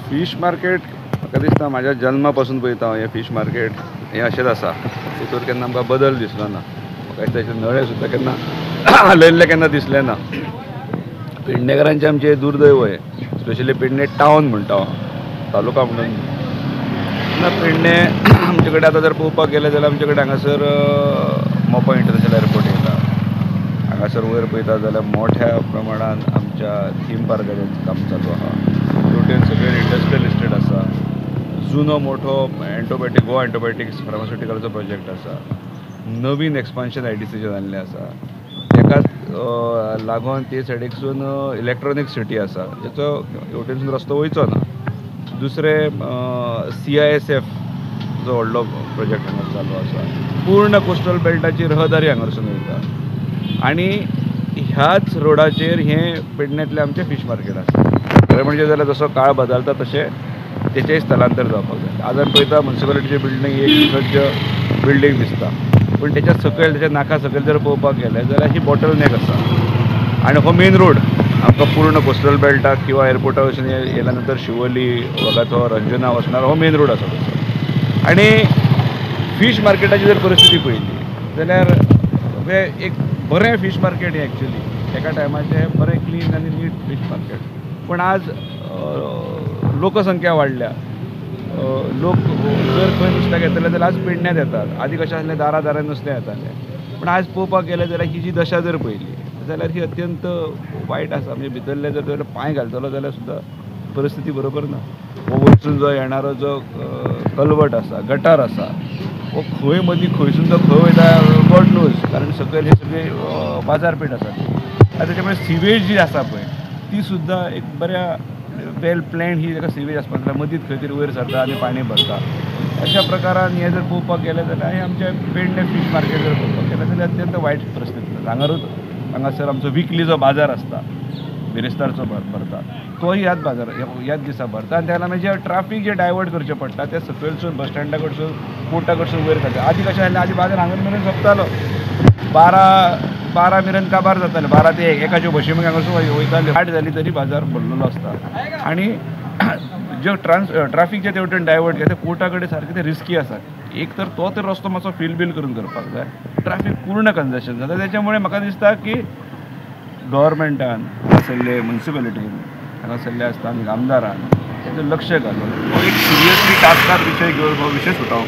Fish market म्हाका दिसता म्हाज्या जल्मा पासून पळयता हांव हें फीश मार्केट हें अशेंच आसा. तितूर केन्ना आमकां बदल दिसलो ना. म्हाका दिसता अशें नळे सुद्दां केन्ना हालयल्ले केन्ना दिसले ना. पेडणेकरांचें आमचें दुर्दैव हें, स्पेशली पेडणे टावन म्हणटा हांव, तालुका म्हणून ना. पेडणे आमचे कडेन आतां जर पळोवपाक गेलें जाल्यार आमचे कडेन हांगासर मोपा इंटरनॅशनल एअरपोर्ट येयला. हांगासर वयर पळयता जाल्यार मोठ्या प्रमाणान आमच्या थीम पार्काचें काम चालू आसा. तेवटेन सगळे इंडस्ट्रियल इस्टेट आसा. जुनो मोठो एंटोबायोटीक गोवा एंटोबायोटिक्स फार्मास्युटिकलाचो प्रोजेक्ट आसा. नवीन एक्सपान्शन आयडीसीचें जाल्लें आसा. ताकाच लागून ते सायडीकसून इलेक्ट्रोनीक सिटी आसा, जेचो हेवटेनसून रस्तो वयचो ना. दुसरें CISF जो व्हडलो प्रोजेक्ट हांगा चालू आसा. पूर्ण कोस्टल बेल्टाची रहदारी हांगासून वयता आनी ह्याच रोडाचेर हें पेडण्यांतलें आमचें फीश मार्केट आसा. खरें म्हणजे जाल्यार जसो काळ बदलता तशें तेचेंय स्थलांतर जावपाक जाय. आज आमी पळयता म्युनिसिपालिटीची बिल्डींग एक सज्ज बिल्डींग दिसता, पूण तेच्या सकयल तेच्या नाका सकयल जर पळोवपाक गेलें जाल्यार ही बॉटल नेक आसा आनी हो मेन रोड आमकां पूर्ण कोस्टल बेल्टाक किंवा एअरपोर्टा वचून येयल्या नंतर शिवोली वगाथो रंजना वचणार हो मेन रोड आसा तसो. आनी फीश मार्केटाची जर परिस्थिती पळयली जाल्यार एक बरें फीश मार्केट हें एक्चुली एका टायमाचें बरें क्लीन आनी नीट फीश मार्केट. पूण आज लोकसंख्या वाडल्या, लोक जर खंय नुस्त्याक येतले जाल्यार आज पेडण्यात येतात. आदी कशें आसलें दारा दारान नुस्तें येतालें, पूण आज पळोवपाक गेलें जाल्यार ही जी दशा जर पळयली जाल्यार ही अत्यंत वायट आसा. म्हणजे भितरले जर पांय घालतलो जाल्यार सुद्दां परिस्थिती बरोबर ना. हो वचून जो येणारो जो कलवट आसा, गटार आसा, हो खंय मदीं खंयसून तो खंय वयता गॉड नोज, कारण सकयल हे सगळे बाजारपेठ आसा. आनी तेच्या मुळे सिवेज जी आसा पळय ती सुद्दां एक बऱ्या वेल प्लॅन ही ताका सिवेज आसपाक जाय. मदींच खंय तरी वयर सरता आनी पाणी भरता. अशा प्रकारान हें जर पळोवपाक गेलें जाल्यार हें आमचें पेडणे फीश मार्केट जर पळोवपाक गेलें जाल्यार अत्यंत वायट परिस्थिती जाता. हांगारूच हांगासर आमचो विकली जो बाजार आसता बिरेस्तारचो भरता तोय ह्याच बाजार ह्याच दिसा भरता. आनी त्या लागून जे ट्राफीक जे डायवर्ट करचें पडटा तें सकयलसून बस स्टँडा कडसून कोर्टा कडसून वयर काडटा. आदी कशें आसलें, आदी बाजार हांगा मेरेन सोंपतालो, 12 मेरेन काबार जाताले, 12 ते 1 एकाच्यो बशी मागीर हांगासून वयताल्यो. 8 जाली तरी बाजार भरलेलो आसता. आनी जे ट्राफीक जे तेवटेन डायवर्ट केलें ते कोर्टा कडेन सारकें ते रिस्की आसा. एक तर तो तर रस्तो मातसो फील बील करून करपाक जाय, ट्राफीक पूर्ण कंजेशन जाता. तेच्या मुळे म्हाका दिसता की गव्हर्मेंटान हांगासरले म्युनिसिपालिटीन हांगासरल्या स्थानीक आमदारान तेचेर लक्ष घालून हो एक सिरियसली टास्कार विशय घेवन हो विशय सुटावो.